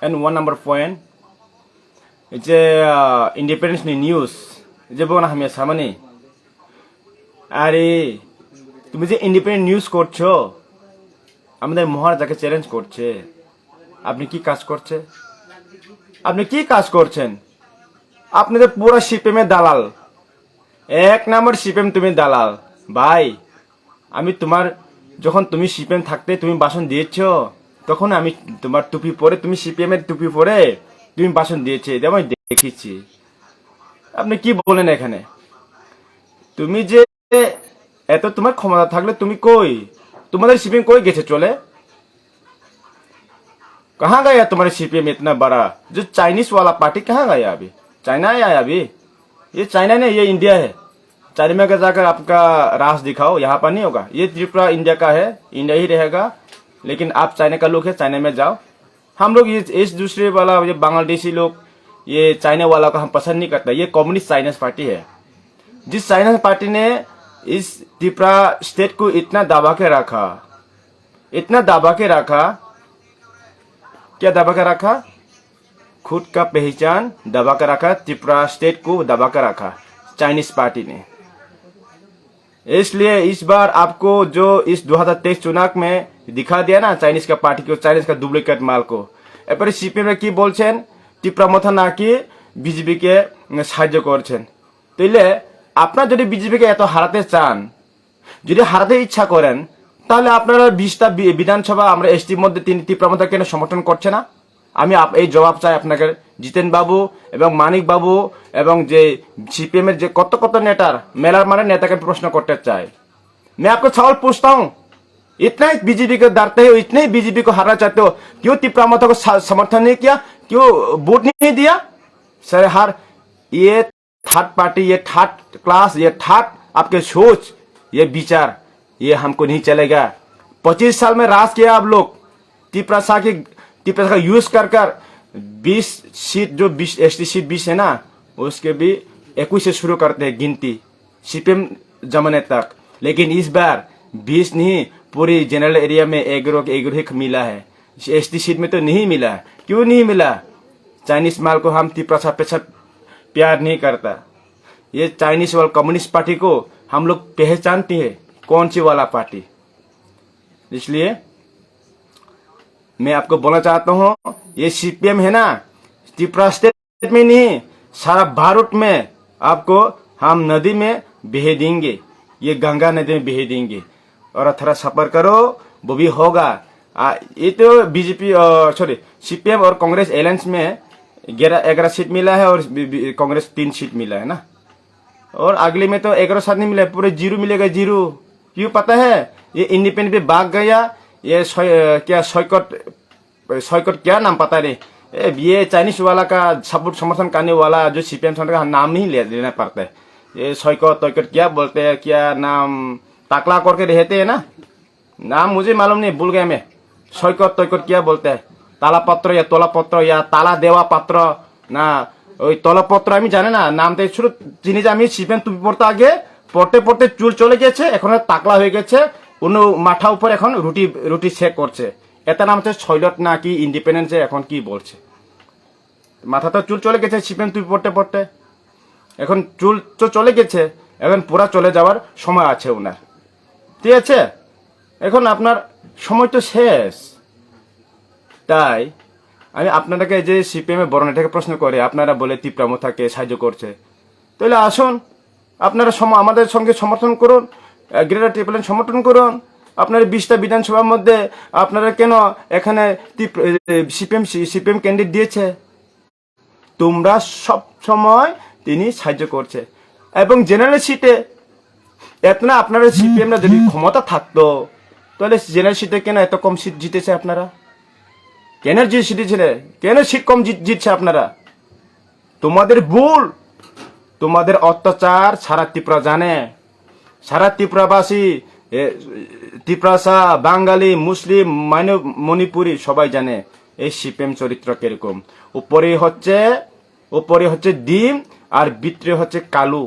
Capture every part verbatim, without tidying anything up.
And one number point, এই যে, আহ, ইন্ডিপেন্ডেন্স নি নিউজ, এই যে বোন আমি সামানি, আরে, তুমি যে ইন্ডিপেন্ডেন্ট নিউজ করছো, আমাদের মহারাজাকে চ্যালেঞ্জ করছে, আপনি কি কাজ করছে? আপনি কি কাজ করছেন? আপনি তো পুরা সিপিএম এর দালাল, এক নম্বর সিপিএম তুমি দালাল। ভাই, আমি তোমার, যখন তুমি সিপিএম থাকতে তুমি ভাষণ দিয়েছো, তখন আমি তোমার টুপি পরে, তুমি সিপিএম এর টুপি পরে তুমি ভাষণ দিয়েছে, এটা আমি দেখেছি। আপনি কি বলেন এখানে? তুমি যে এত তোমার ক্ষমতা থাকলে তুমি কই, তোমাদের সিপিএম কই গেছে চলে? कहाँ गया तुम्हारे सीपीएम इतना बड़ा? जो चाइनीज वाला पार्टी कहाँ गया अभी? चाइना आया है अभी? ये चाइना नहीं, ये इंडिया है। चाइना में जाकर आपका राज दिखाओ, यहाँ पर नहीं होगा। ये त्रिपुरा इंडिया का है, इंडिया ही रहेगा। लेकिन आप चाइना का लोग है, चाइना में जाओ। हम लोग ये, इस दूसरे वाला, ये बांग्लादेशी लोग, ये चाइना वाला को हम पसंद नहीं करता। ये कम्युनिस्ट चाइनीज पार्टी है। जिस चाइनीज पार्टी ने इस त्रिपुरा स्टेट को इतना दबा के रखा, इतना दबा के रखा, क्या दबा के रखा? खुद का पहचान दबा के रखा, त्रिपुरा स्टेट को दबा के रखा चाइनीज पार्टी ने। इसलिए इस बार आपको जो इस दो हज़ार तेईस चुनाव में दिखा दिया ना चाइनीज का पार्टी को, चाइनीज का डुप्लीकेट माल को, এবারে সিপিএম কি বলছেন? ত্রিপুরা মথা নাকি বিজেপি কে সাহায্য করছেন। তাইলে আপনারা যদি বিজেপি কে এত হারাতে চান, যদি হারাতে ইচ্ছা করেন, তাহলে আপনারা বিশটা বি-, বিধানসভা আমরা এসটির মধ্যে তিনি ত্রিপুরা মথা কেন সমর্থন করছে না? আমি আপ-, এই জবাব চাই আপনাকে, জিতেন বাবু এবং মানিক বাবু এবং যে সিপিএম এর যে কত কত নেতার মেলার মাঠে নেতাকে প্রশ্ন করতে চাই। मैं आपको सवाल पूछता हूँ, इतना ही बीजेपी को डरते हो, इतने ही बीजेपी को हराना चाहते हो, क्यों तिपरा मथा को सा-, समर्थन नहीं किया, क्यों वोट नहीं दिया? सर, हर ये थर्ड पार्टी, ये थर्ड क्लास, ये थर्ड आपके सोच, ये विचार, ये हमको नहीं चलेगा। पच्चीस साल में राज किया आप लोग, तिपरासा की, तिपरासा का यूज कर कर बीस सीट, जो बीस एसटी सीट बीस है ना, उसके भी इक्कीस से शुरू करते हैं गिनती, सीपीएम जमाने तक। लेकिन इस बार बीस नहीं, पूरी जनरल एरिया में एग्रो के एग्रो ही मिला है। एसटी सीट में तो नहीं मिला। क्यों नहीं मिला? चाइनीज माल को हम तिपरासा पे सब प्यार नहीं करता। ये चाइनीज वाला कम्युनिस्ट पार्टी को हम लोग पहचानते हैं, कौन सी वाला पार्टी। इसलिए मैं आपको बोलना चाहता हूँ, ये सीपीएम है ना, त्रिपुरा स्टेट में नहीं, सारा भारत में आपको हम नदी में बहे देंगे, ये गंगा नदी में बहे देंगे। और थोड़ा सफर करो, वो भी होगा। आ, ये तो बीजेपी, अ, सॉरी, सीपीएम और कांग्रेस अलायंस में ग्यारह, ग्यारह सीट मिला है और बी-, बी-, कांग्रेस तीन सीट मिला है ना। और अगले में तो ग्यारह साथ नहीं मिला है, पूरे जीरो मिलेगा, जीरो। क्यों पता है? ये इंडिपेंडेंट पे भाग गया, ये सै-, अ, क्या सैकत, सैकत क्या नाम पता नहीं। ए, ये चाइनीज वाला का सपोर्ट समर्थन करने वाला जो सीपीएम सेंटर का नाम नहीं ले, लेना पड़ता है। ये सैकत, तैकत क्या बोलते हैं, क्या नाम, टाकला करके रहते हैं ना? नाम मुझे मालूम नहीं, भूल गया मैं। सैकत तैकत क्या बोलते हैं? तालापत्र या तोलापत्र या ताला देवा पत्र ना, ওই তলাপত্র আমি জানি না, নামটা শুধু চিনি যে আমি সিপেন টুপি পরতে আগে, পড়তে পড়তে চুল চলে গেছে, এখন টাকলা হয়ে গেছে, অন্য মাথা উপর এখন রুটি, রুটি সেক করছে। এটা নাম হচ্ছে সৈলত নাকি ইন্ডিপেন্ডেন্সে এখন কি বলছে? মাথা তো চুল চলে গেছে সিপেন টুপি পড়তে পড়তে, এখন চুল তো চলে গেছে, এখন পুরা চলে যাওয়ার সময় আছে ওনার, ঠিক আছে? এখন আপনার সময় তো শেষ। তাই আমি আপনাদেরকে যে সিপিএম এর বড় নেতাকে প্রশ্ন করে, আপনারা বলে তিপ্রা মথাকে সাহায্য করছে, তাহলে আসুন আপনারা সম-, আমাদের সঙ্গে সমর্থন করুন, গ্রেটার টিপলেন সমর্থন করুন। আপনারা বিশটা বিধানসভার মধ্যে আপনারা কেন এখানে সিপিএম, সিপিএম ক্যান্ডিডেট দিয়েছে? তোমরা সব সময় তিনি সাহায্য করছে। এবং জেনারেল সিটে এত না, আপনারা সিপিএম না যদি ক্ষমতা থাকতো, তাহলে জেনারেল সিটে কেন এত কম সিট জিতেছে আপনারা? কেন জি-, সিট জিতেছে? কেন সিট কম জিত-, জিতছে আপনারা? তোমাদের ভুল, তোমাদের অত্যাচার সারা ত্রিপুরা জানে। সারা ত্রিপুরাবাসী, এ, তিপ্রাসা, বাঙালি, মুসলিম, মাইনর-, মণিপুরি সবাই জানে এই সিপিএম চরিত্র কিরকম। উপরে হচ্ছে, উপরে হচ্ছে ডিম আর ভিতরে হচ্ছে কালো।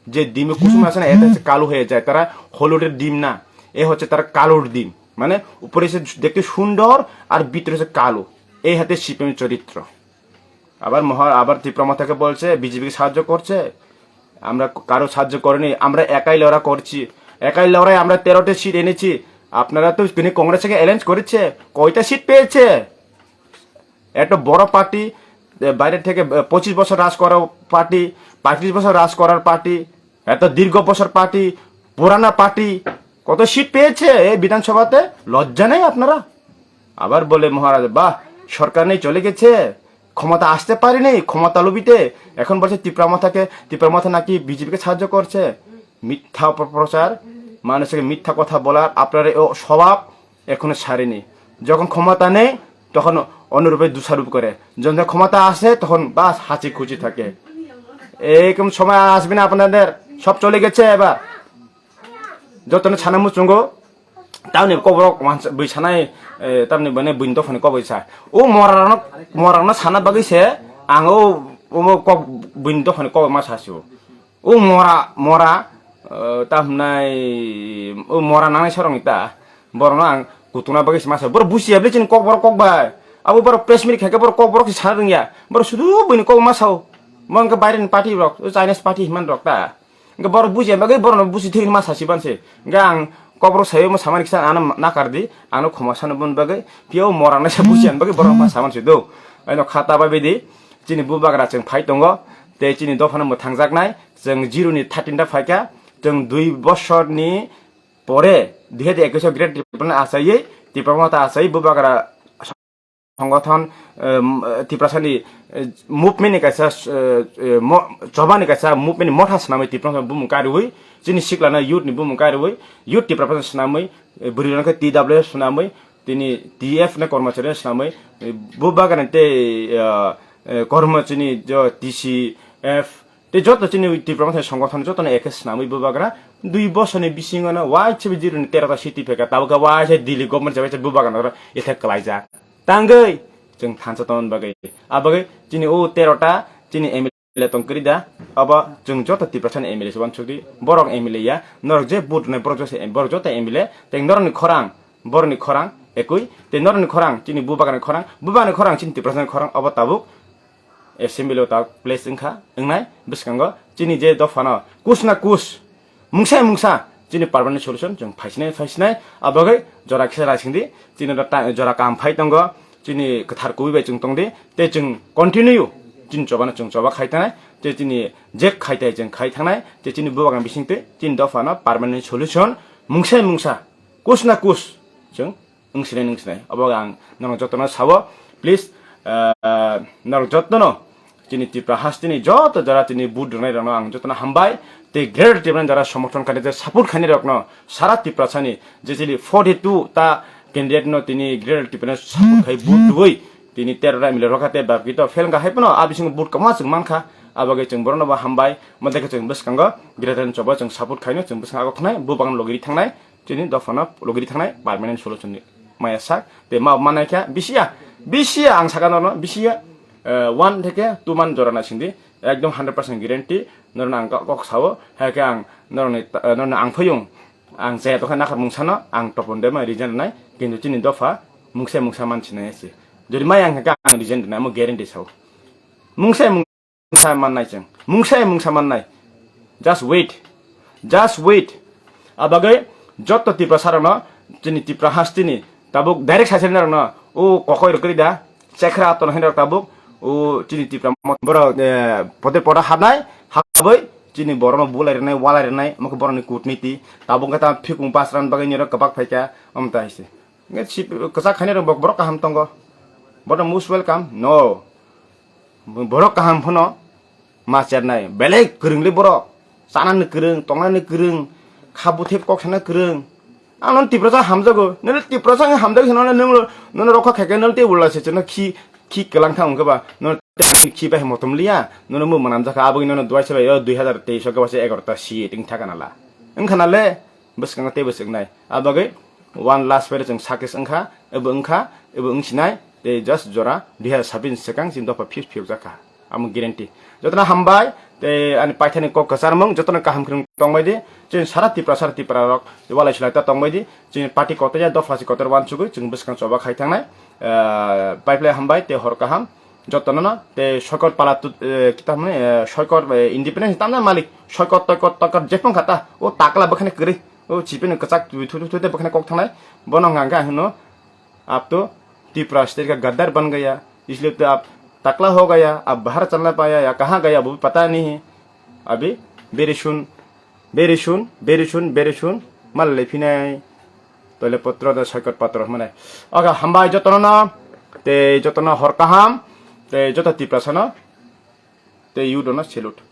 যে ডিমে কুসুম আছে না, এটা হচ্ছে কালো হয়ে যায়। তারা হলুদের ডিম না, এ হচ্ছে তারা কালোর ডিম। মানে উপরে সে দেখতে সুন্দর আর ভিতরে সে কালো। এই হাতে সিপিএম চরিত্র। আবার মহা-, আবার ত্রিপুরা মথাকে বলছে বিজেপিকে সাহায্য করছে, আমরা কারো সাহায্য করিনি, আমরা একাই লড়াই করছি, একাই লড়াই আমরা তেরোটা সিট এনেছি। আপনারা তো, তিনি কংগ্রেসকে অ্যালায়েন্স করেছে, কয়টা সিট পেয়েছে? এত বড় পার্টি, বাইরে থেকে পঁচিশ বছর রাজ করা পার্টি, পঁয়ত্রিশ বছর রাজ করার পার্টি, এত দীর্ঘ বছর পার্টি, পুরানা পার্টি, কত সিট পেয়েছে এই বিধানসভাতে? লজ্জা নেই আপনারা? আবার বলে মহারাজ, বাহ, সরকার নেই, চলে গেছে, ক্ষমতা আসতে পারেনি, ক্ষমতা লোভীতে। এখন বলছে ত্রিপুরা মথাকে, ত্রিপুরা মথা নাকি বিজেপিকে সাহায্য করছে। মিথ্যা অপপ্রচার, মানুষকে মিথ্যা কথা বলার আপনার এই স্বভাব এখনো ছাড়েনি। যখন ক্ষমতা নেই, তখন অনুরূপে দোষারোপ করে, যখন ক্ষমতা আসে, তখন বাস হাঁচি খুঁচি থাকে। এইরকম সময় আর আসবে না আপনাদের, সব চলে গেছে এবার। যতন ছানা মুচুঙ্গো, tamni koborok wansa bui sanai, eh, tamni bane buini dophani koboi sa. O morarokno, morarokno sana bagwi se ang o, omo kok buini dophani koboi ma sasio. O mora, mora, eh, tamhnai, o mora nangnai sorong ta. Borokno ang kutukna bagwi se ma sa. Borok busiya bwle chini kok borok kok bai. Abo borok press meet khaikhe borok kok borok se sana rwngya. Borok sudu buini kok ma sao. Mo hwnkhe baireni party rok, Chinese party hinmani rok ta. Hingke borok bujiya bagwi borokno busi thwini ma sasi banse. Hingke ang kokrok sayo mo samani kisa ano nakar di, ano khoma sano boni bagwi, phiya o morang naisa bujiya bagwi borok ma samanse do. Aino khata bai bidi, chini bubagra chwng phai tongo, tei chini dophano mwthangjaknai, chwng zero ni thirteen ta phaikha, chwng dui bosorni pore, dui hajar ekwis o Great Tipraland achaiwi, Tipra Motha achaiwi bubagra Songgothon, em, Tiprasani, eh, movement ni kaisa, eh, eh, mo-, choba ni kaisa movement ni motha swnamwi Tiprasa bumung kariwi, chini siklano youth ni bumung kariwi, youth Tiprasa swnamwi, eh, bwrwi rok khe T W F swnamwi, tini T F ni kormochari swnamwi, eh, bubagra tei, eh, eh, kormo chini jo T C F, tei joto chini Tipra Motha songgothon jotono ekhe swnamwi bubagra dui bosorni bisingono waisa zero ni tero ta seat phaikha, tabukhe waisa Delhi government se waisa bubagrano oro attack kwlaijak. Tangwi chwng thansa tongna bagwi. A bagwi chini o tero ta chini M L A tong kwrwi da. Abo chwng joto Tiprasani M L A se uansukdi. Borok M L A ya. Norok je vote rwnai borok joto, borok joto M L A. Tei norokni khorang, borokni khorang ekui. Tei norokni khorang, chini bubagrani khorang, bubagrani khorang, chini Tiprasani khorang. Abo tabuk assembly o ta place wngkha, wngnai bwskango chini je dophano kus na kus, mungsa mungsa chini permanent solution chwng phaisinai, phaisinai. Abagwi jora kisa raisingdi, chini da ta-, jora kaham phai tongo, chini kwthar kubui bai chwng tongdi, tei chwng continue chini chobano chwng choba khai tanai, tei chini je khai tai chwng khai thangnai, tei chini bubagrani bisingtwi chini dophano permanent solution mungsa mungsa, kus na kus chwng wngsinai, wngsinai. Obo ang norok jotono sao, please, ah, norok jotono chini Tripura hasteni joto jara chini vote rwnai rokno ang jotono hambai, tei Greater Tripura ni jara somorthon khainai, tei support khainai rokno sara Tripura sani je chini forty two ta candidate no tini Greater Tripura ni support khai vote rwui tini tero ra M L A rokha tei bapkito fail wngkha hai phano a bisingo vote kwbangma chwng mankha, abagwi chwng borokno bo hambai, mothe khe chwng bwskango Greater ni choba chwng support khaino chwng bwskango khwnai bubang logiri thangnai. Chini dophano logiri thangnai permanent solution ni maya sak, tei ma manai kha bisiya, bisiya ang saka norno bisiya, eh, one theke two man jora na sindi, ekdom hundred percent guarantee norno ang kok sao, hai khe ang norni, eh, norno ang phoyung, ang chaya tokha nakhar mungsano ang topon de ma resign nai, kintu chini dopha mungsa mungsa man sinai se, jodi maya ang kha ang resign nai mo guarantee sao, mungsa mung- mungsa mannai chwng. Mungsa mungsa mannai. Just wait. Just wait. Abagwi joto Tiprasa rokno chini Tripura hasteni tabuk direct saisani rokno o kokoi rok kwrwi da. Chekhra aton hai rok tabuk o chini Tripura mo-, borok, eh, pote poda habnai, habwi chini borokno bulai rwnai, walai rwnai, omo khe borokni kutniti. Tabuk khe ta phikung pasran bagwi nirok kwbak phaikha, omo ta hai se. Nge si kwchak khainai rok bo-, borok kaham tongo. Borok most welcome. No. Borok kaham phano ma chernai. Belai kwrwng le borok. Chanani kwrwng, tongnani kwrwng, kha buthep kok sana kwrwng. Ang non Tiprasa hamjago. Nole Tiprasa ang hamjago hinole nung, nung rokha khaikhe nole tei ulla se chwngno khi, khi kwlang thang wngkhe ba. Nole tei khi bai motom liya. Nole mo manam jakha aboni nole duai se bai o dui hazar teis o khe ba se egarota si ting thaka nala. Wngkha nale bwskango tei bwswk nai. Abagwi One last phaile chwng success wngkha, ebo wngkha, ebo wngsinai, tei just jora dui hazar sabbish ni swkang chini dopha fifth phiyok jakha. Amo guarantee. Jotono hambai, tei ani paithani kok kwcharmung, jotono kaham khwrwng tongbai di. Chini sara Tripura, sara Tripura rok, walai sulai ta tongbai di. Chini party kotor ya, dopha si kotor wansugwi, chwng bwskang choba khai thangnai. ah, pipeline hambai, te hor kaham, jotono no, te soikot pala tu, eh, kita mane, eh, soikot, eh, independence tamna malik, soikot, toikot, toikot, jepung kata, o takla bwkhani kwrwi, o chipini kwchak twi thu thu thu te bwkhani kok thangnai, bono hwnka hwnkhe ang hino, ab to Tripura state ka gaddar ban gaya, isliye to ab takla ho gaya, ab bahar chalna paya ya kaha gaya, abhi pata nahi hai, abhi very soon, very soon, very soon, very soon, mal le phinai. Toile potro da soikot patro hwnmani. Oke, hambai jotono no, te jotono hor kaham, te joto Tiprasa no, te yudo no salute.